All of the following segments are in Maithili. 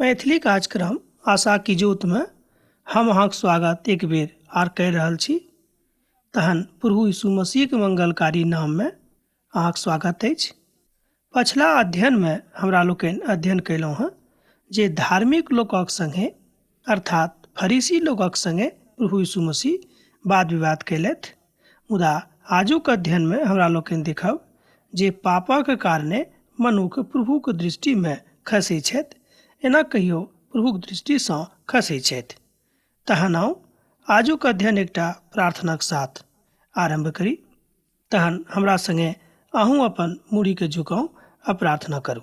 मैथिली कार्यक्रम आशा की ज्योतमे हम अहाँके स्वागत एक बेर आर करि रहल छी। तहन प्रभु यीशु मसीहके मंगलकारी नाममे अहाँके स्वागत अछि। पछिला अध्ययनमे हमरा लोकनि अध्ययन कयलहुँ हँ जे धार्मिक लोकक सङ्गे अर्थात फरीसी लोकक सङ्गे प्रभु यीशु मसीह वाद विवाद कयलथि, मुदा आजुक अध्ययनमे हमरा लोकनि देखब जे पापक कारणे मनुख प्रभुक दृष्टिमे खसै छथि, एना कहियो प्रभुक दृष्टिसँ खसै छथि। तहन आउ आजुक अध्ययन एकटा प्रार्थनाक साथ आरम्भ करी। तहन हमरा सङ्गे अहूँ अपन मूड़ीके झुकाउ आ प्रार्थना करू।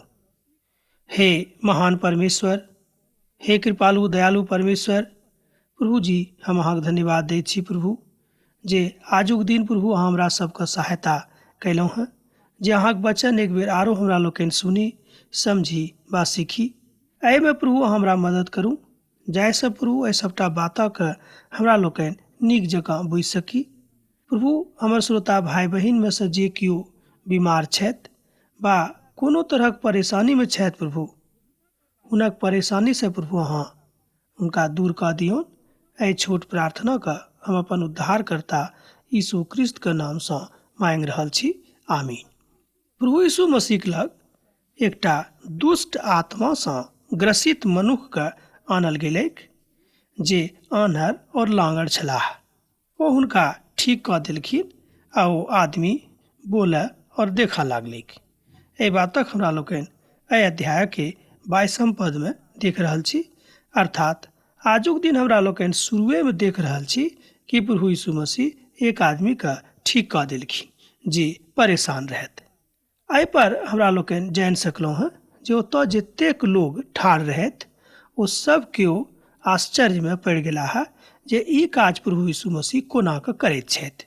हे महान परमेश्वर, हे कृपालु दयालु परमेश्वर प्रभु जी, हम अहाँके धन्यवाद दै छी प्रभु जे आजुक दिन प्रभु अहाँ हमरा सबके सहायता कयलहुँ हँ जे अहाँके वचन एक बेर आरो हमरा लोकनि सुनी, समझी वा सीखी। एहिमे प्रभु अहाँ हमरा मदद करू जाहिसँ प्रभु एहि सभटा बातक हमरा लोकनि नीक जकाँ बुझि सकी। प्रभु हमर श्रोता भाइ बहिनमे सँ जे केओ बीमार छथि वा कोनो तरहक परेशानीमे छथि प्रभु, हुनक परेशानीसँ प्रभु अहाँ हुनका दूर कऽ दियौन। एहि छोट प्रार्थनाके हम अपन उद्धारकर्ता यीशु क्रिस्तके नामसँ माँगि रहल छी, आमीन। प्रभु यीशु मसीहक लग एकटा दुष्ट आत्मासँ ग्रसित मनुखके आनल गेलैक जे आन्हर और लाँगड़ छलाह। ओ हुनका ठीक कऽ देलखिन आ ओ आदमी बोलऽ और देखऽ लागलैक। एहि बातक हमरा लोकनि एहि अध्यायके 22 पदमे देख रहल छी। अर्थात आजुक दिन हमरा लोकनि शुरुएमे देख रहल छी कि प्रभु यीशु मसीह एक आदमीके ठीक कऽ देलखिन जे परेशान रहथि। एहि पर हमरा लोकनि जानि सकलहुँ हँ जे ओतऽ जतेक लोग ठाढ़ रहथि ओ सब केओ आश्चर्यमे पड़ि गेलाह जे ई काज प्रभु यीशु मसीह कोना कऽ करैत छथि।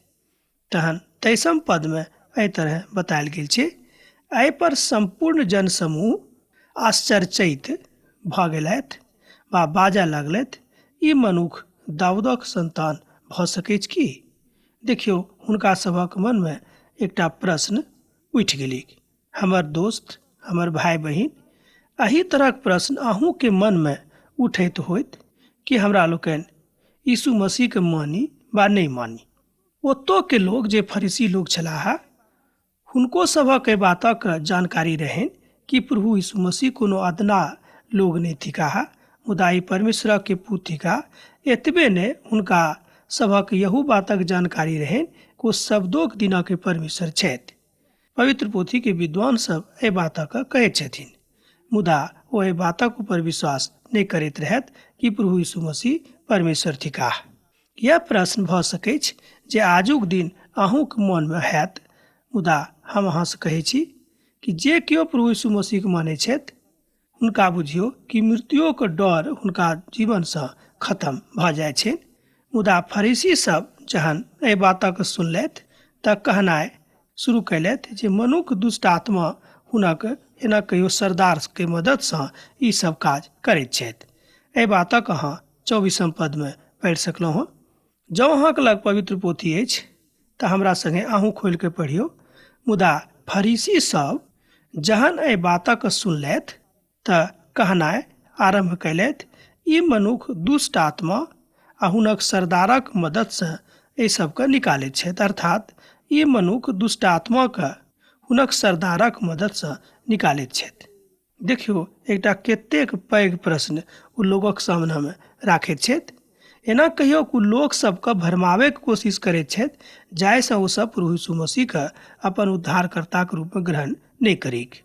तहन 23 पदमे एहि तरह बतायल गेल छै, एहि पर सम्पूर्ण जनसमूह आश्चर्यचकित भऽ गेलथि वा बाजऽ लगलथि, ई मनुख दाऊदक संतान भऽ सकैछ की? देखियौ, हुनका सभक मनमे एकटा प्रश्न उठि गेलै। हमर दोस्त, हमर भाय बहिन, एहि तरहक प्रश्न अहूँके मनमे उठैत होइत कि हमरा लोकनि यीशु मसीहके मानी वा नहि मानी। ओतऽके लोक जे फरीसी लोक छलाह हुनको सभक एहि बातक जानकारी रहनि कि प्रभु यीशु मसीह कोनो अदना लोग नहि थिकाह, मुदा ई परमेश्वरके पुत्र थिकाह। एतबे नहि, हुनका सभक यहू बातक जानकारी रहनि कि ओ शब्दोक दिनके परमेश्वर छथि। पवित्र पोथीके विद्वान सब एहि बातक कहैत छथिन, मुदा ओ एहि बातक ऊपर विश्वास नहि करैत रहथि कि प्रभु यीशु मसीह परमेश्वर थिकाह। यह प्रश्न भऽ सकैछ जे आजुक दिन अहूँके मनमे हैत, मुदा हम अहाँसँ कहै छी कि जे केओ प्रभु यीशु मसीहके मानै छथि हुनका बुझियौ कि मृत्युओके डर हुनका जीवनसँ खत्म भऽ जाइ छनि। मुदा फरीसी सब जहन एहि बातक सुनलथि तऽ कहनाइ शुरू कयलथि जे मनुख दुष्ट आत्मा हुनक एना कहियो सरदारके मददसँ ई सब काज करैत छथि। एहि बातक अहाँ 24 पदमे पढ़ि सकलहुँ हँ। जँ अहाँके लग पवित्र पोथी अछि तऽ हमरा सङ्गे अहूँ खोलि कऽ पढ़ियौ। मुदा फरीसी सब जहन एहि बातक सुनलथि तऽ कहनाइ आरम्भ कयलथि, ई मनुख दुष्ट आत्मा आ हुनक सरदारक मददसँ एहि सबके निकालैत छथि। अर्थात ई मनुख दुष्ट आत्माके हुनक सरदारक मददसँ निकालैत छथि। देखियौ, एकटा कतेक पैघ प्रश्न ओ लोकक सामनामे राखैत छथि। एना कहियौ कि ओ लोक सबके भरमाबैके कोशिश करैत छथि जाहिसँ ओ सब प्रभु यीशु मसीहके अपन उद्धारकर्ताके रूपमे ग्रहण नहि करिक।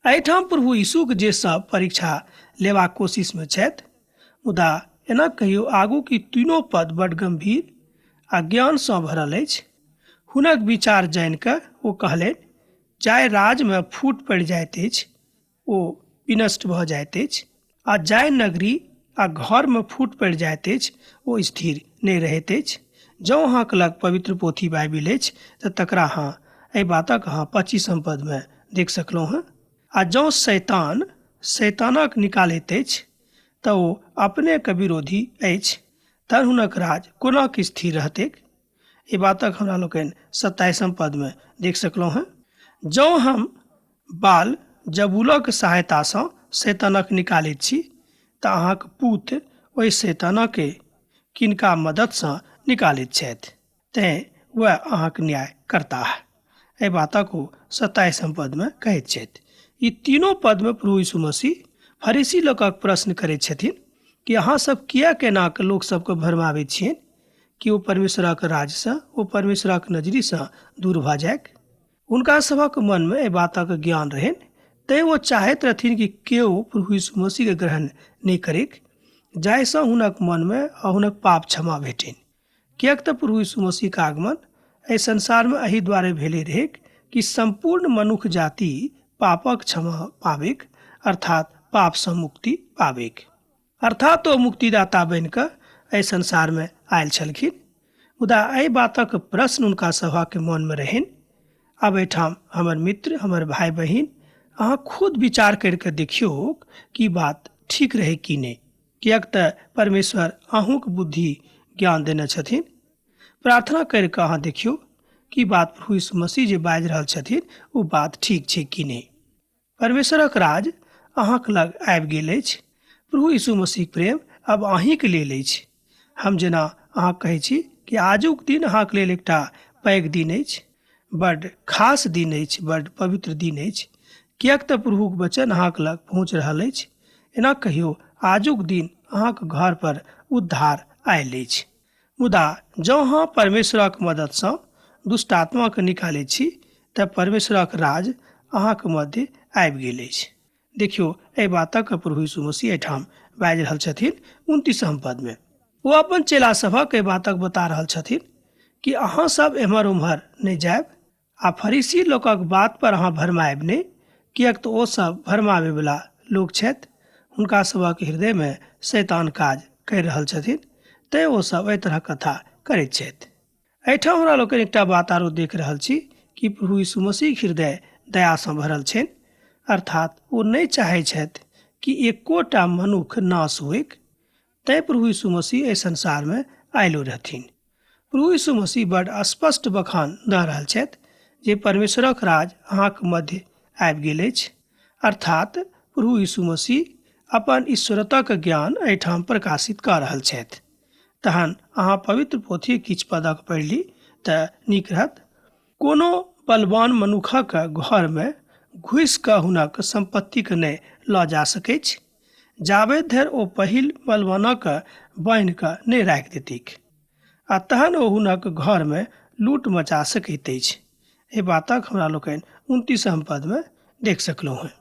एहिठाम प्रभु यीशुके जे सब परीक्षा लेबाक कोशिशमे छथि, मुदा एना कहियौ आगू की तीनों पद बड गंभीर आ ज्ञानसँ भरल अछि। हुनक विचार जानि कऽ ओ कहलनि, जाहि राज्यमे फूट पड़ि जाइत अछि ओ विनष्ट भऽ जाइत अछि, आ जाहि नगरी आ घरमे फूट पड़ि जाइत अछि ओ स्थिर नहि रहैत अछि। जँ अहाँके लग पवित्र पोथी बाइबिल अछि तऽ तकरा अहाँ एहि बातक अहाँ 25 पदमे देख सकलहुँ हँ। आ जँ शैतान शैतानक निकालैत अछि तऽ ओ अपनेके विरोधी अछि, तहन हुनक राज कोना के स्थिर रहतैक? एहि बातक हमरा लोकनि 27 पदमे देख सकलहुँ हँ। जँ हम बाल जबूलक सहायतासँ शैतानक निकालैत छी तऽ अहाँक पूत ओहि शैतानके किनका मददसँ निकालैत छथि, तेँ वएह अहाँक न्याय करताह। एहि बातक ओ 27 पदमे कहैत छथि। ई तीनो पदमे प्रभु यीशु मसीह फरीसी लोकक प्रश्न करैत छथिन कि अहाँ सब किएक एना कऽ लोक सबके भरमाबैत छियनि कि ओ परमेश्वरक राज्यसँ, ओ परमेश्वरक नजरीसँ दूर भऽ जाय। हुनका सभक मनमे एहि बातक ज्ञान रहनि, तैँ ओ चाहैत रहथिन कि केओ प्रभु यीशु मसीहके ग्रहण नहि करैक, जाहिसँ हुनक मनमे आ हुनक पाप क्षमा भेटनि। किएक तऽ प्रभु यीशु मसीहके आगमन एहि संसारमे एहि दुआरे भेलै रहैक कि सम्पूर्ण मनुख जाति पापक क्षमा पाबैक, अर्थात पापसँ मुक्ति पाबैक। अर्थात ओ मुक्तिदाता बनि कऽ एहि संसारमे आयल छलखिन। मुदा एहि बातक प्रश्न हुनका सभक मनमे रहनि। आब एहिठाम हमर मित्र, हमर भाय बहिन, अहाँ खुद विचार करि कऽ देखियौ कि बात ठीक रहै कि नहि। किएक तऽ परमेश्वर अहूँक बुद्धि ज्ञान देने छथिन। प्रार्थना करि कऽ अहाँ देखियौ कि बात प्रभु यीशु मसीह जे बाजि रहल छथिन ओ बात ठीक छै कि नहि। परमेश्वरक राज अहाँक लग आबि गेल अछि। प्रभु यीशु मसीहक प्रेम आब अहीँके लेल अछि। हम जेना अहाँ कहै छी कि आजुक दिन अहाँके लेल एकटा पैघ दिन अछि, बड्ड खास दिन अछि, बड्ड पवित्र दिन अछि, किएक तऽ प्रभुक वचन अहाँके लग पहुँच रहल अछि। एना कहियौ, आजुक दिन अहाँके घर पर उद्धार आयल अछि। मुदा जँ अहाँ परमेश्वरक मददसँ दुष्ट आत्माकेँ निकालैत छी तऽ परमेश्वरक राज अहाँक मध्य आबि गेल अछि। देखियौ, एहि बातक प्रभु यीशु मसीह एहिठाम बाजि रहल छथिन 29 पदमे। ओ अपन चेला सभक एहि बातक बता रहल छथिन कि अहाँ सब एम्हर ओम्हर नहि जायब आ फरीसी लोकक बात पर अहाँ भरमायब नहि, किएक तऽ ओ सब भरमाबयवला लोक छथि। हुनका सभक हृदयमे शैतान काज करि रहल छथिन, तैँ ओ सब एहि तरहक कथा करैत छथि। एहिठाम हमरा लोकनि एकटा बात आरो देख रहल छी कि प्रभु यीशु मसीहक हृदय दयासँ भरल छनि, अर्थात ओ नहि चाहै छथि कि एकोटा मनुख नाश होइक, तैँ प्रभु यीशु मसीह एहि संसारमे आयलो रहथिन। प्रभु यीशु मसीह बड स्पष्ट बखान दऽ रहल छथि जे परमेश्वरक राज अहाँक मध्य आबि गेल अछि, अर्थात प्रभु यीशु मसीह अपन ईश्वरताक ज्ञान एहिठाम प्रकाशित कऽ रहल छथि। तहन अहाँ पवित्र पोथी किछु पदक पढ़ि ली तऽ नीक रहत। कोनो बलवान मनुखक घरमे घुसि कऽ हुनक सम्पत्तिके नहि लऽ जा सकैछ, जाबे धरि ओ पहिल बलवानक बान्हि कऽ नहि राखि देतिक, आ तहन ओ हुनक घरमे लूट मचा सकैत अछि। एहि बातक हमरा लोकनि 29 पदमे देख सकलहुँ हेँ।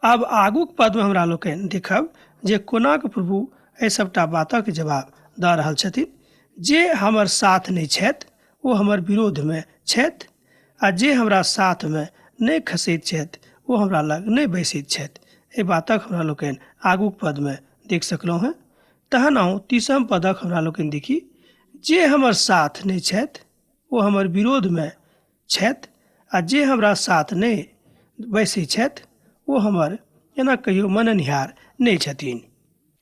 आब आगूक पदमे हमरा लोकनि देखब जे कोनाक प्रभु एहि सभटा बातक जवाब दऽ रहल छथिन। जे हमर साथ नहि छथि ओ हमर विरोधमे छथि, आ जे हमरा साथमे नहि खसैत छथि ओ हमरा लग नहि बैसैत छथि। एहि बातक हमरा लोकनि आगूक पदमे देख सकलहुँ हेँ। तहन आउ 30 पदक हमरा लोकनि देखी। जे हमर साथ नहि छथि ओ हमर विरोधमे छथि, आ जे हमरा साथ नहि बैसै छथि ओ हमर एना कहियो मननिहार नहि छथिन।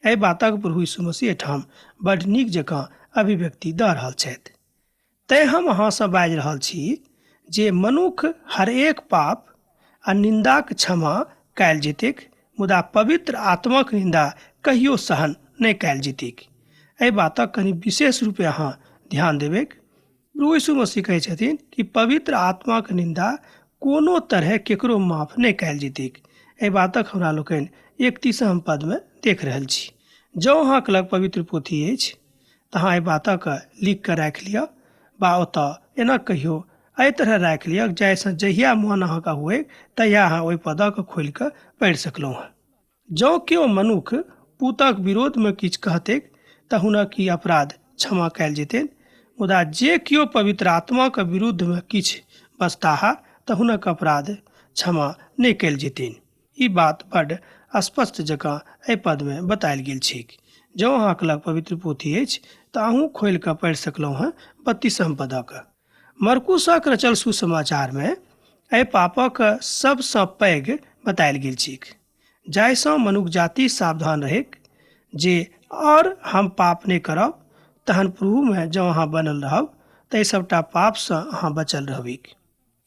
एहि बातक प्रभु यीशु मसीह एहिठाम बड्ड नीक जकाँ अभिव्यक्ति दऽ रहल छथि। तैँ हम अहाँसँ बाजि रहल छी जे मनुख हरेक पाप आ निन्दाक क्षमा कयल जेतैक, मुदा पवित्र आत्माक निन्दा कहियो सहन नहि कयल जेतैक। एहि बातक कनि विशेष रूपे अहाँ ध्यान देबैक। प्रभु यीशु मसीह कहै छथिन कि पवित्र आत्माक निन्दा कोनो तरहे केकरो माफ नहि कयल जेतैक। एहि बातक हमरा लोकनि 31 पदमे देख रहल छी। जँ अहाँक लग पवित्र पोथी अछि तऽ अहाँ एहि बातक लिख कऽ राखि लिअ, बा ओतऽ एना कहियो एहि तरह राखि लिअ जाहिसँ जहिया मन अहाँके हुए तहिया अहाँ ओहि पदक खोलि कऽ पढ़ि सकलहुँ हँ। जँ केओ मनुख पूतक विरोधमे किछु कहतैक तऽ हुनक ई अपराध क्षमा कयल जेतनि, मुदा जे केओ पवित्र आत्माक विरुद्धमे किछु बजताह तऽ हुनक अपराध क्षमा नहि कयल जेतनि। ई बात बड्ड स्पष्ट जकाँ एहि पदमे बतायल गेल छैक। जँ अहाँक लग पवित्र पोथी अछि तऽ अहूँ खोलि कऽ पढ़ि सकलहुँ हँ 32 पदक। मरकुसक रचल सुसमाचारमे एहि पापक सबसँ पैघ बतायल गेल छैक, जाहिसँ मनुख जाति सावधान रहैक जे आओर हम पाप नहि करब, तहन प्रभुमे जँ अहाँ बनल रहब तऽ एहि सभटा पापसँ अहाँ बचल रहबैक।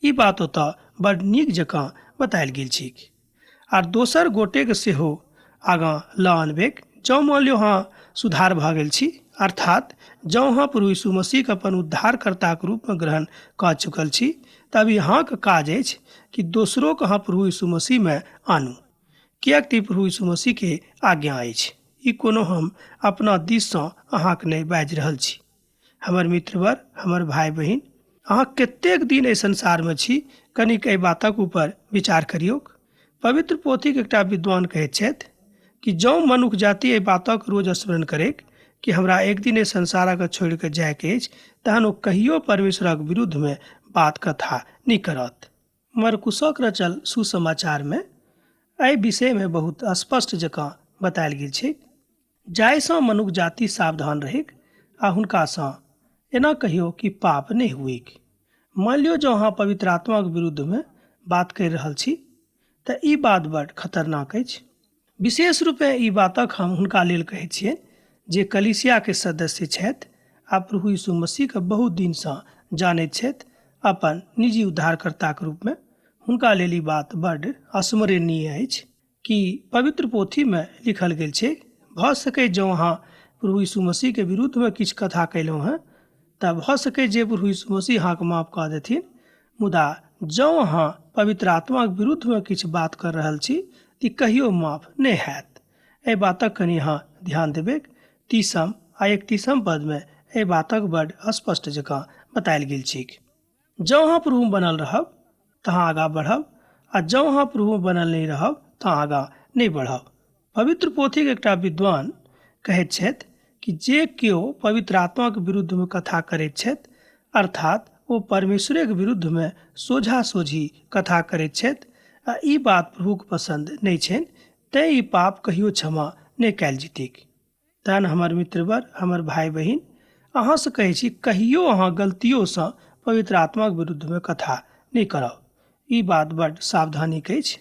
ई बात ओतऽ बड्ड नीक जकाँ बतायल गेल छैक। आर दोसर गोटेके सेहो आगाँ लऽ अनबैक जँ मान लियौ अहाँ सुधार भऽ गेल छी, अर्थात जँ अहाँ प्रभु यीशु मसीहके अपन उद्धारकर्ताके रूपमे ग्रहण कऽ चुकल छी, तब अहाँके काज अछि कि दोसरोके अहाँ प्रभु यीशु मसीहमे आनू, किएक तऽ ई प्रभु यीशु मसीहके आज्ञा अछि। ई कोनो हम अपना दिससँ अहाँके नहि बाजि रहल छी। हमर मित्रवर, हमर भाय बहिन, अहाँ कतेक दिन एहि संसारमे छी, कनिक एहि बातक ऊपर विचार करियौक। पवित्र पोथीके एकटा विद्वान कहैत छथि कि जँ मनुख जाति एहि बातक रोज स्मरण करैक कि हमरा एक दिन एहि संसारके छोड़ि कऽ जायके अछि, तहन ओ कहियो परमेश्वरक विरुद्धमे बात कथा नहि करत। मरकुसक रचल सुसमाचारमे एहि विषयमे बहुत स्पष्ट जकाँ बतायल गेल छै, जाहिसँ मनुख जाति सावधान रहैक आ हुनकासँ एना कहियो कि पाप नहि हुएक। मानि लियौ जँ अहाँ पवित्र आत्माक विरुद्धमे बात करि रहल छी तऽ ई बात बड खतरनाक अछि। विशेष रूपे ई बातक हम हुनका लेल कहै छियनि जे कलीसियाके सदस्य छथि आ प्रभु यीशु मसीहके बहुत दिनसँ जानैत छथि अपन निजी उद्धारकर्ताके रूपमे। हुनका लेल ई बात बड स्मरणीय अछि कि पवित्र पोथीमे लिखल गेल छै, भऽ सकै जँ अहाँ प्रभु यीशु मसीहके विरुद्धमे किछु कथा कयलहुँ हेँ तऽ भऽ सकै जे प्रभु यीशु मसीह अहाँके माफ कऽ देथिन, मुदा जँ अहाँ पवित्र आत्माक विरुद्धमे किछु बात कर रहल छी तऽ कहियो माफ नहि हैत। एहि बातक कनि अहाँ ध्यान देबैक। 30 आ 31 पदमे एहि बातक बड स्पष्ट जकाँ बतायल गेल छैक। जँ अहाँ प्रभुमे बनल रहब तऽ अहाँ आगाँ बढ़ब, आ जँ अहाँ प्रभुमे बनल नहि रहब तऽ आगाँ नहि बढ़ब। पवित्र पोथीके एकटा विद्वान कहैत छथि कि जे केओ पवित्र आत्माके विरुद्धमे कथा करैत छथि, अर्थात ओ परमेश्वरेके विरुद्धमे सोझा सोझी कथा करैत छथि, आ ई बात प्रभुके पसन्द नहि छनि, तेँ ई पाप कहियो क्षमा नहि कयल जेतैक। तहन हमर मित्रवर, हमर भाय बहिन, अहाँसँ कहै छी, कहियो अहाँ गलतियोसँ पवित्र आत्माक विरुद्धमे कथा नहि करब। ई बात बड सावधानीक अछि,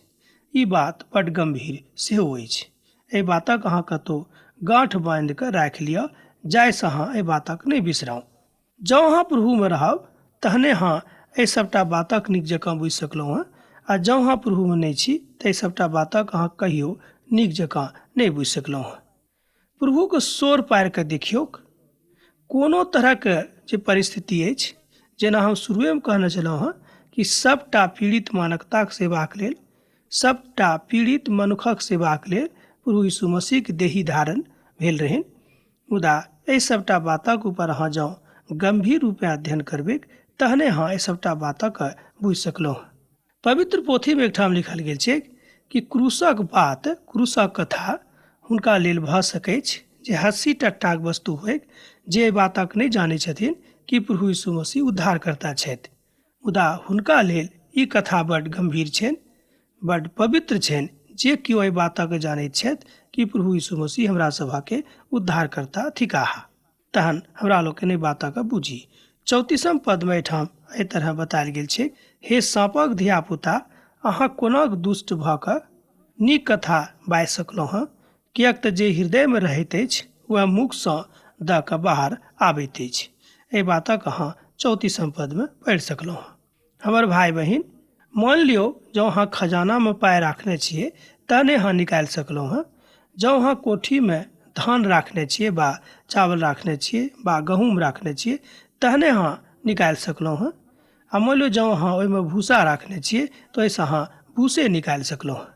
ई बात बड गम्भीर सेहो अछि। एहि बातक अहाँ कतहु गाँठ बान्हि कऽ राखि लिअ, जाहिसँ अहाँ एहि बातक नहि बिसराउ। जँ अहाँ प्रभुमे रहब तहने अहाँ एहि सभटा बातक नीक जकाँ बुझि सकलहुँ हेँ, आ जँ अहाँ प्रभुमे नहि छी तऽ एहि सभटा बातक अहाँ कहियो नीक जकाँ नहि बुझि सकलहुँ हेँ। प्रभुके शोर पारि कऽ देखियौक। कोनो तरहके जे परिस्थिति अछि, जेना हम शुरुएमे कहने छलहुँ हेँ कि सभटा पीड़ित मानवताक सेवाक लेल, सभटा पीड़ित मनुखक सेवाक लेल प्रभु यीशु मसीहके देही धारण भेल रहनि, मुदा एहि सभटा बातक ऊपर अहाँ जँ गम्भीर रूपे अध्ययन करबैक तहने अहाँ एहि सभटा बातक बुझि सकलहुँ। पवित्र पोथीमे एकठाम लिखल गेल छै कि क्रूसक बात, क्रूसक कथा हुनका लेल भऽ सकैछ जे हँसी टट्टाक वस्तु होइक, जे एहि बातक नहि जानै छथिन कि प्रभु यीशु मसीह उद्धारकर्ता छथि, मुदा हुनका लेल ई कथा बड गम्भीर छनि, बड पवित्र छनि, जे केओ एहि बातक जानैत छथि कि प्रभु यीशु मसीह हमरा सभके उद्धारकर्ता थिकाह। तहन हमरा लोकनि एहि बातक बुझी। 34 पदमे एहिठाम एहि तरह बतायल गेल छै, हे साँपक धियापुता, अहाँ कोनाक दुष्ट भऽ कऽ नीक कथा बाजि सकलहुँ हँ? किएक तऽ जे हृदयमे रहैत अछि वएह मुखसँ दऽ कऽ बाहर आबैत अछि। एहि बातक अहाँ 34 पदमे पढ़ि सकलहुँ हँ। हमर भाय बहिन, मान लियौ जँ अहाँ खजानामे पाइ राखने छियै तहने अहाँ निकालि सकलहुँ हँ। जँ अहाँ कोठीमे धान राखने छियै बा चावल राखने छियै बा गहूँम राखने छियै तहने अहाँ निकालि सकलहुँ हँ। आ मानि लियौ जँ अहाँ ओहिमे भूसा राखने छियै तऽ ओहिसँ अहाँ भूसे निकालि सकलहुँ हँ।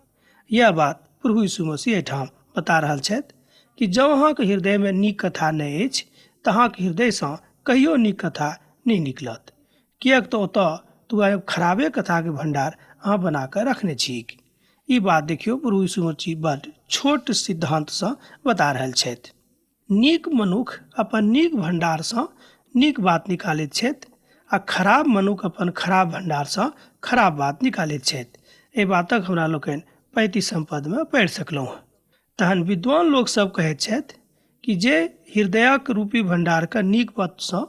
यह बात प्रभु यीशु मसीह एहिठाम बता रहल छथि कि जँ अहाँके हृदयमे नीक कथा नहि अछि तऽ अहाँके हृदयसँ कहियो नीक कथा नहि निकलत, किएक तऽ ओतऽ तऽ वएह खराबे कथाके भण्डार अहाँ बना कऽ रखने छी। ई बात देखियौ प्रभु यीशु मसीह बड छोट सिद्धान्तसँ बता रहल छथि। नीक मनुख अपन नीक भण्डारसँ नीक बात निकालैत छथि आ खराब मनुख अपन खराब भण्डारसँ खराब बात निकालैत छथि। एहि बातक हमरा लोकनि 35 पदमे पढ़ि सकलहुँ। तहन विद्वान लोक सब कहैत छथि कि जे हृदयक रूपी भण्डारके नीक बातसँ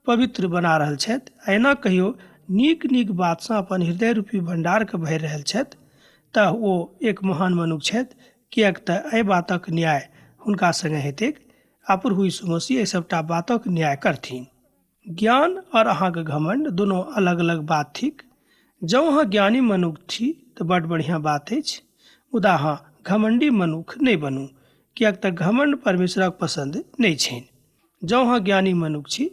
पवित्र बना रहल छथि आ एना कहियो नीक नीक बातसँ अपन हृदय रूपी भण्डारके भरि रहल छथि तऽ ओ एक महान मनुख छथि, किएक तऽ एहि बातक न्याय हुनका संगे हेतैक आ प्रभु यीशु मसीह एहि सभटा बातक न्याय करथिन। ज्ञान और अहाँके घमंड दोनों अलग अलग बात थिक। जँ अहाँ ज्ञानी मनुख छी तऽ बड बढ़िआँ बात अछि, मुदा अहाँ घमंडी मनुख नहि बनू, किएक तऽ घमण्ड परमेश्वरक पसन्द नहि छनि। जँ अहाँ ज्ञानी मनुख छी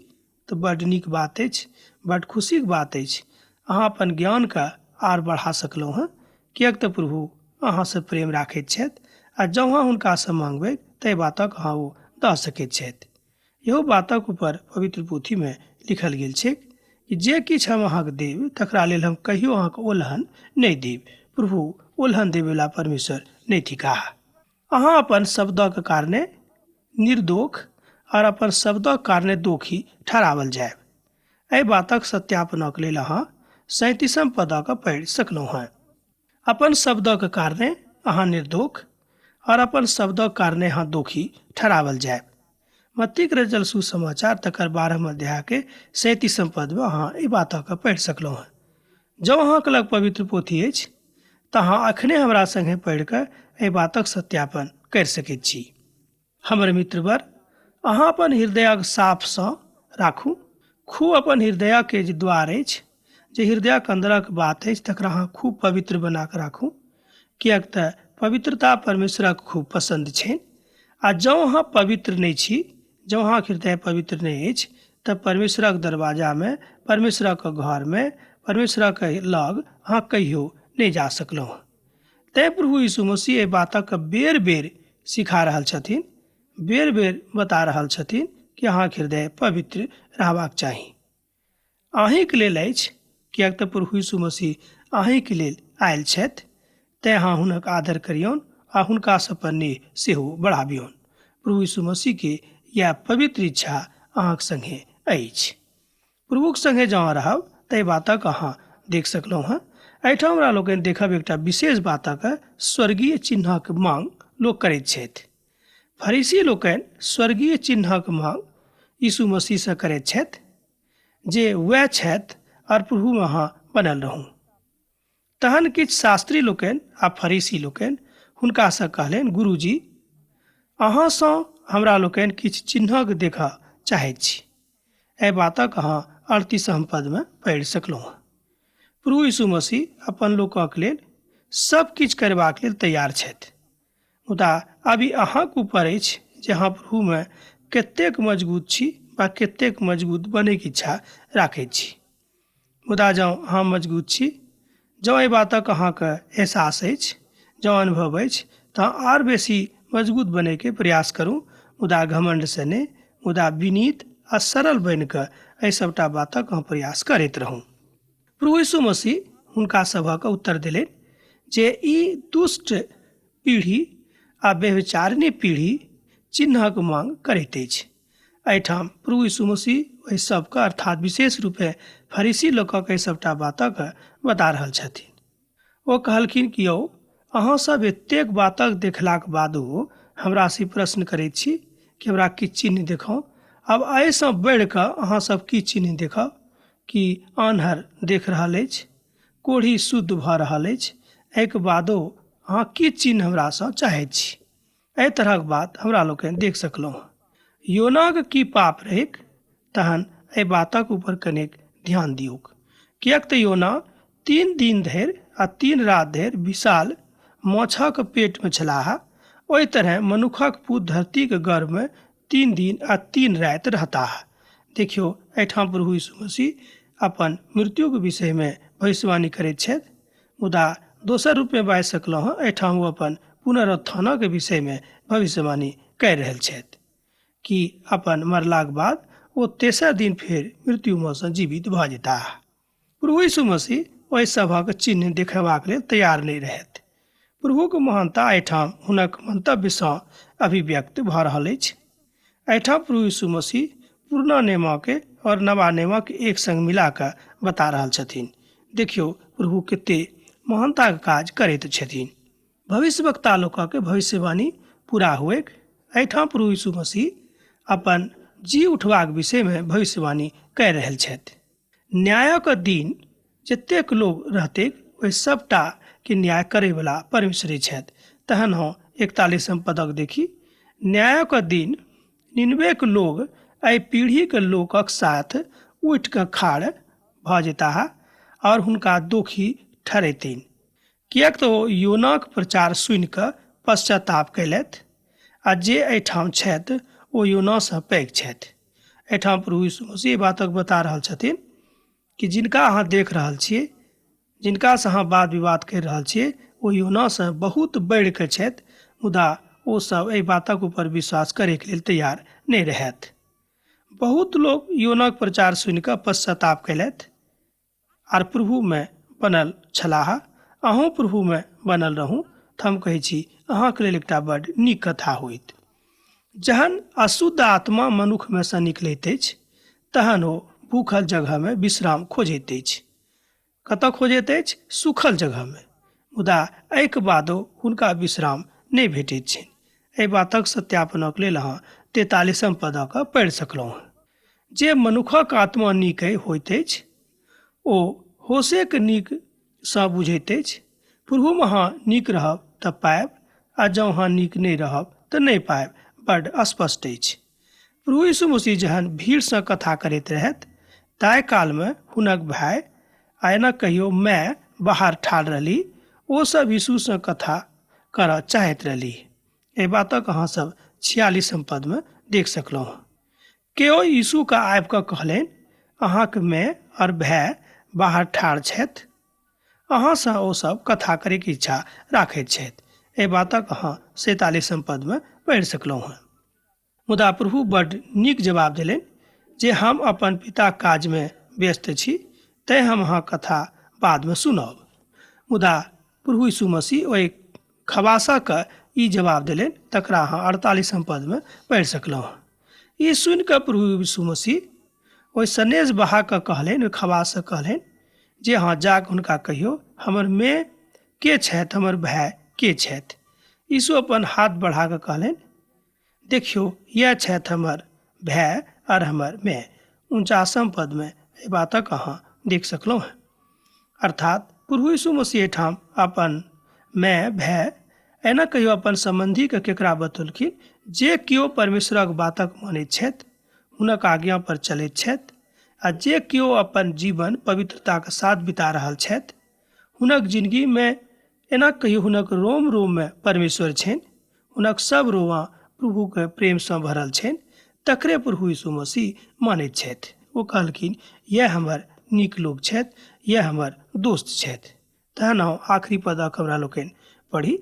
तऽ बड्ड नीक बात अछि, बड्ड खुशीके बात अछि। अहाँ अपन ज्ञानके आर बढ़ा सकलहुँ हँ, किएक तऽ प्रभु अहाँसँ प्रेम राखैत छथि आ जँ अहाँ हुनकासँ माँगबै ताहि बातक अहाँ ओ दऽ सकैत छथि। इहो बातक ऊपर पवित्र पोथीमे लिखल गेल छैक कि जे किछु हम अहाँके देब तकरा लेल हम कहियो अहाँके ओलहन नहि देब। प्रभु ओलहन देबयवला परमेश्वर नहि थिकाह। अहाँ अपन शब्दक कारणे निर्दोख आओर अपन शब्दक कारणे दोखी ठहरावल जायब। एहि बातक सत्यापनक लेल अहाँ 37 पदक पढ़ि सकलहुँ हँ। अपन शब्दक कारणे अहाँ निर्दोख आओर अपन शब्दक कारणे अहाँ दोखी ठहरावल जायब। मत्तीक रचल सुसमाचार तकर 12 अध्यायके 37 पदमे अहाँ एहि बातके पढ़ि सकलहुँ हँ। जँ अहाँके लग पवित्र पोथी अछि तऽ अहाँ अखने हमरा सङ्गे पढ़ि कऽ एहि बातक सत्यापन करि सकैत छी। हमर मित्रवर, अहाँ अपन हृदयक साफसँ राखू। खूब अपन हृदयके जे द्वार अछि, जे हृदयक अन्दरक बात अछि, तकरा अहाँ खूब पवित्र बना कऽ राखू, किएक तऽ पवित्रता परमेश्वरक खूब पसन्द छनि। आ जँ अहाँ पवित्र नहि छी, जँ अहाँके हृदय पवित्र नहि अछि, तऽ परमेश्वरक दरवाजामे, परमेश्वरक घरमे, परमेश्वरक लग अहाँ कहियो नहि जा सकलहुँ। तैँ प्रभु यीशु मसीह एहि बातक बेर बेर सिखा रहल छथिन, बेर बेर बता रहल छथिन कि अहाँके हृदय पवित्र रहबाक चाही। अहीँके लेल अछि, किएक तऽ प्रभु यीशु मसीह अहीँके लेल आयल छथि। तैँ अहाँ हुनक आदर करियौन आ हुनकासँ अपन नेह सेहो बढ़ाबियौन। प्रभु यीशु मसीहके इएह पवित्र इच्छा अहाँके सङ्गे अछि। प्रभुक सङ्गे जँ अहाँ रहब ताहि बातक अहाँ देख सकलहुँ हँ। एहिठाम हमरा लोकनि देखब एकटा विशेष बातक स्वर्गीय चिन्हक मांग लोक करैत छथि। फरीसी लोकनि स्वर्गीय चिन्हक मांग यीशु मसीहसँ करैत छथि जे वएह छथि आओर प्रभुमे अहाँ बनल रहू। तहन किछु शास्त्री लोकनि आ फरीसी लोकनि हुनकासँ कहलनि, गुरुजी, अहाँसँ हमरा लोकनि किछु चिन्हक देखऽ चाहैत छी। एहि बातक अहाँ 38 पदमे पढ़ि सकलहुँ हँ। प्रभु यीशु मसीह अपन लोकक लेल सब किछु करबाक लेल तैयार छथि, मुदा अभी अहाँके ऊपर अछि जे अहाँ प्रभुमे कतेक मजबूत छी वा कतेक मजबूत बनैके इच्छा राखैत छी। मुदा जँ अहाँ मजबूत छी, जँ एहि बातक अहाँके एहसास अछि, जँ अनुभव अछि, तऽ आर बेसी मजबूत बनैके प्रयास करू, मुदा घमण्डसँ नहि, मुदा विनीत आ सरल बनि कऽ एहि सभटा बातक अहाँ प्रयास करैत रहू। प्रभु यीशु मसीह हुनका सभक उत्तर देलनि जे ई दुष्ट पीढ़ी आ व्यभिचारिणी पीढ़ी चिन्हक मांग करैत अछि। एहिठाम प्रभु यीशु मसीह ओहि सबके, अर्थात विशेष रूपे फरीसी लोकक एहि सबटा बातक बता रहल छथिन। ओ कहलखिन कि यौ, अहाँ सब एतेक बातक देखलाक बादो हमरा से प्रश्न करैत छी कि हमरा की चिन्ह देखाउ। आब एहिसँ बढ़ि कऽ अहाँ सब की चिन्ह देखब कि आन्हर देख रहल अछि, कोढ़ी शुद्ध भऽ रहल अछि, एहिके बादो अहाँ की चिन्ह हमरासँ चाहैत छी। एहि तरहक बात हमरा लोकनि देख सकलहुँ। योनाक की पाप रहैक, तहन एहि बातक ऊपर कनेक ध्यान दियौक। किएक तऽ योना 3 दिन धरि आ 3 रात धरि विशाल माछक पेटमे छलाह। ओहि तरहे मनुखक पूत धरतीक गर्भमे 3 दिन आ 3 राति रहताह। देखियौ, एहिठाम प्रभु यीशु मसीह अपन मृत्युक विषयमे भविष्यवाणी करैत छथि, मुदा दोसर रूपमे बाजि सकलहुँ हँ, एहिठाम ओ अपन पुनरुत्थानक विषयमे भविष्यवाणी कहि रहल छथि कि अपन मरलाक बाद ओ तेसर दिन फेर मृत्युमे सँ जीवित भऽ जेताह। प्रभु यीशु मसीह ओहि सभक चिन्ह देखेबाक लेल तैयार नहि रहथि। प्रभुक महानता एहिठाम हुनक मंतव्यसँ अभिव्यक्त भऽ रहल अछि। एहिठाम प्रभु यीशु मसीह पुरना नियमके और नवा नियमके एक संग मिला कऽ बता रहल छथिन। देखियौ, प्रभु कते महानताक काज करैत छथिन। भविष्यवक्ता लोकके भविष्यवाणी पूरा हुएक। एहिठाम प्रभु यीशु मसीह अपन जी उठबाक विषयमे भविष्यवाणी कहि रहल छथि। न्यायक दिन जतेक लोग रहतैक ओहि सबटा के न्याय करैवला परमेश्वरे छथि। तहन हम 41 पदक देखी, न्यायक दिन निनवेक लोग एहि पीढ़ीके लोकक साथ उठि कऽ खाड़ भऽ जेताह और हुनका दोषी ठहरेथिन, किएक तऽ ओ योनाक प्रचार सुनि कऽ पश्चाताप कयलथि। आ जे एहिठाम छथि ओ योनासँ पैघ छथि। एहिठाम प्रभु यीशु मसीह बातक बता रहल छथिन कि जिनका अहाँ देख रहल छियै, जिनकासँ अहाँ वाद विवाद करि रहल छियै, ओ योनासँ बहुत बढ़ि कऽ छथि, मुदा ओ सब एहि बातक ऊपर विश्वास करैके लेल तैयार नहि रहथि। बहुत लोक योनाक प्रचार सुनि कऽ पश्चाताप कयलथि आर प्रभुमे बनल छलाह। अहूँ प्रभुमे बनल रहू तऽ हम कहै छी अहाँके लेल एकटा बड्ड नीक कथा होइत। जहन अशुद्ध आत्मा मनुखमे सँ निकलैत अछि तहन ओ भूखल जगहमे विश्राम खोजैत अछि। कतऽ खोजैत अछि? सूखल जगहमे। मुदा एहिके बादो हुनका विश्राम नहि भेटैत छनि। एहि बातक सत्यापनक लेल अहाँ 43 पदक पढ़ि सकलहुँ हँ। जे मनुखक आत्मा नीक होइत अछि ओ होशेक नीकसँ बुझैत अछि। प्रभुमे अहाँ नीक रहब तऽ पायब आ जँ अहाँ नीक नहि रहब तऽ नहि पायब, बड्ड स्पष्ट अछि। प्रभु यीशु मसीह जहन भीड़सँ कथा करैत रहथि ताहि कालमे हुनक भाय आ एना कहियो माय बाहर ठाढ़ रहली। ओ सब यीशुसँ कथा करऽ चाहैत रहली। एहि बातक अहाँ सब 46 पदमे देख सकलहुँ। केओ यीशुके आबि कऽ कहलनि, अहाँके माय और भाय बाहर ठाढ़ छथि, अहाँसँ ओ सब कथा करैके इच्छा राखैत छथि। एहि बातक अहाँ 47 पदमे पढ़ि सकलहुँ हँ। मुदा प्रभु बड्ड नीक जवाब देलनि जे हम अपन पिताक काजमे व्यस्त छी, तैं हम अहाँक कथा बादमे सुनब। मुदा प्रभु यीशु मसीह ओहि खवासक ई जवाब देलनि तकरा अहाँ 48 पदमे पढ़ि सकलहुँ। ई सुनि कऽ प्रभु यीशु मसीह ओहि सनेस बहा कऽ कहलनि, ओहि खवाससँ कहलनि जे अहाँ जाकऽ हुनका कहियौ, हमर माय के छथि, हमर भाय के छथि। यीशु अपन हाथ बढ़ा कऽ कहलनि, देखियौ यह छथि हमर भाय और हमर माय। 49 पदमे एहि बातक अहाँ देख सकलहुँ हँ। अर्थात प्रभु यीशु मसीह एहिठाम अपन माय भाय एना कहियो अपन सम्बन्धीके केकरा बतौलखिन जे केओ परमेश्वरक बातक मानैत छथि, हुनक आज्ञा पर चलैत छथि आ जे केओ अपन जीवन पवित्रताके साथ बिता रहल छथि, हुनक जिंदगीमे एना कहियो हुनक रोम रोममे परमेश्वर छनि, हुनक सब रोआ प्रभुके प्रेमसँ भरल छनि, तकरे प्रभु यीशु मसीह मानैत छथि। ओ कहलखिन, यह हमर नीक लोक छथि, यह हमर दोस्त छथि। तहन हम आखिरी पदक हमरा लोकनि पढ़ी,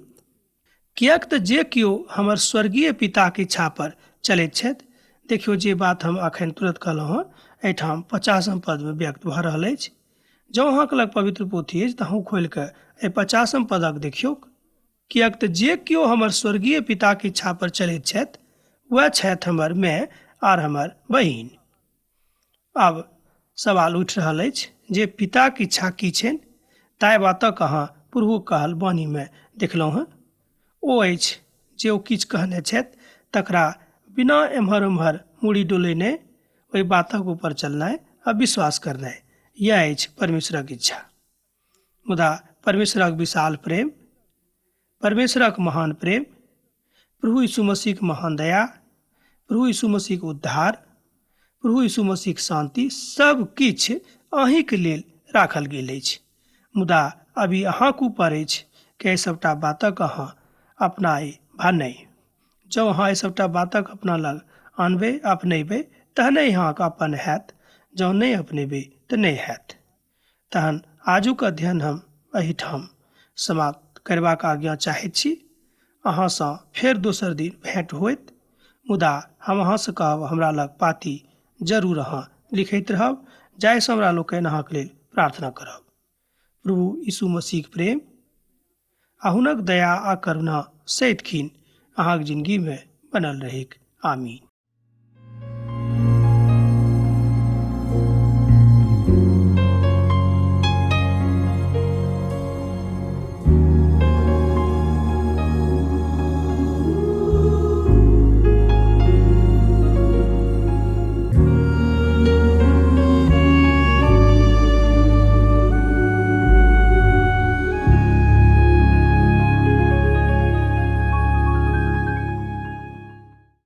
किएक तऽ जे केओ हमर स्वर्गीय पिताके इच्छा पर चलैत छथि। देखियौ जे बात हम अखन तुरंत कहलहुँ हँ एहिठाम 50 पदमे व्यक्त भऽ रहल अछि। जँ अहाँके लग पवित्र पोथी अछि तऽ अहूँ खोलि कऽ एहि 50 पदक देखियौ। किएक तऽ जे केओ हमर स्वर्गीय पिताके इच्छा पर चलैत छथि वएह छथि हमर माय आर हमर बहिन। आब सवाल उठि रहल अछि जे पिताके इच्छा की छनि, ताहि बातक अहाँ प्रभु कहल वाणीमे देखलहुँ हँ। ओ अछि जे ओ किछु कहने छथि तकरा बिना एम्हर ओम्हर मूड़ी डोलेने ओहि बातक ऊपर चलनाइ आ विश्वास करनाइ, यैह अछि परमेश्वरक इच्छा। मुदा परमेश्वरक विशाल प्रेम, परमेश्वरक महान प्रेम, प्रभु यीशु मसीहक महान दया, प्रभु यीशु मसीहक उद्धार, प्रभु यीशु मसीहक शांति सब किछु अहींके लेल राखल गेल अछि। मुदा अभी अहाँके ऊपर अछि कि एहि सबटा बातक अहाँ अपनाइ वा नहि। जँ अहाँ एहि सबटा बातक अपना लग आनबै, अपनेबै, तहने अहाँके अपन हैत, जँ नहि अपनेबै तऽ नहि हैत। तहन आजुक अध्ययन हम एहिठाम समाप्त करबाक आज्ञा चाहैत छी। अहाँसँ फेर दोसर दिन भेंट होइत, मुदा हम अहाँसँ कहब हमरा लग पाती जरूर अहाँ लिखैत रहब, जाहिसँ हमरा लोकनि अहाँके लेल प्रार्थना करब। प्रभु यीशु मसीहक प्रेम आ हुनक दया आ करुणा सदिखिन अहाँक जिंदगीमे बनल रहैक। आमीन।